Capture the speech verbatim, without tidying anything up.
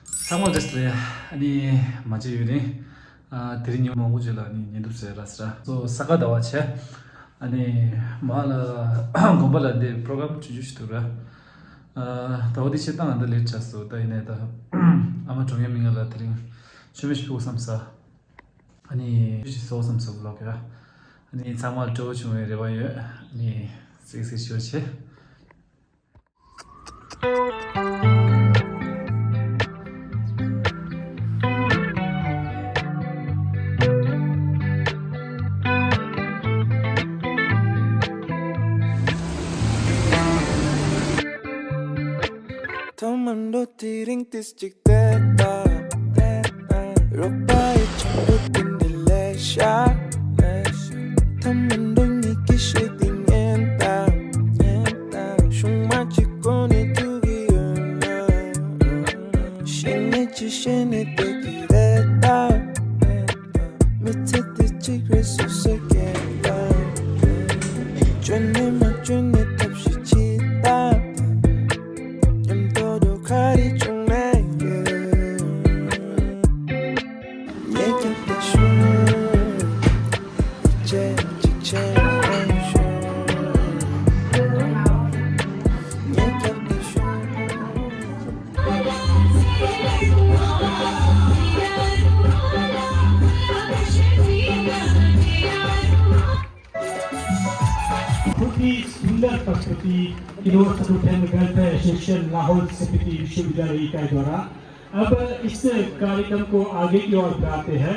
ཚང་མ་བདེ་ལེགས། ཨ་ནི་མ་བརྗེད་ཡོད་རེད། ཨ་དེ་རིང་ཉིན་མོ་མང་པོ་ཅིག་ལ་ནི་ཉེ་དུབ་ཟེར་ར་ཟེར་ར་སོ་ས་ག་ཟླ་བ་བྱས། ཨ་ནི་མ་ལ་དགོན་པ་ལ་འདི་པྲོ་གྲམ་ཆུང་ཆུང་ཞིག་འདུག་ར། ཨ་ཟླ་བ་འདི་ཕྱིར་བཏང་ང་འདི་ལེ་ཊི་ཆགས་སོང་། ད་ཡིན་ནའི་ད་ཨ་མ་གྲོངས་ཡས་མི་ང་ལ་དེ་རིང་མཆོད་མེ་ཞིག་ཕུལ་བསམ་ས། ཨ་ནི་ཞིག་བཟོ་བསམ་ས་ལོག་གི་ར། ཨ་ནི་ཚང་མ་སྤྲོ་པོ་བྱུང་བའི་རེ་བ་ཡོད། ཨ་ནི་གཟིགས་གཟིགས་ཞུ་བྱེད། ཐོག་མར་འགྲོ་དེ་རིང་ཏིས་གཅིག་བལྟས་དང་། རོགས་པ་ཡི་ཆང་བུ་དེ་འདི་ལས་ཤ། ཐོག་མར་འགྲོ་ཉིད་ཀྱི་ཤེས་དེ་ཉན་དང་། ཉན་དང་། ཤུང་མ་གཅིག་གོ་ནས་ཐུག་གི་ཡོད་ན། ཤེས་ནས་ཅི་ཤེས་ནས་བསྡད་ཀྱི་རེད་ད། མི་ཚེ་འདི་གཅིག་རེད་སུ་ཟེར་མཁན་ལ། བཅོས་ནས་མ་བཅོས་ནས་ཐབས་ཤེས་བྱེད་དང་། མཉམ་དུ་འགྲོ་ག་རེ་བྱུང་ན་ཡོད། ངས་ཀྱང་བལྟས་ཤོག་ཡིད་ཆེས་ཅིག་བྱས་ཡོང་ཤོག་ངས་ཀྱང་བལྟས་ཤོག खुद ही सुंदर प्रस्तुति इनोवेशन वेलफेयर एसोसिएशन लाहौल स्पीति विश्वविद्यालय इकाई द्वारा। अब इस कार्यक्रम को आगे की ओर बढ़ाते हैं।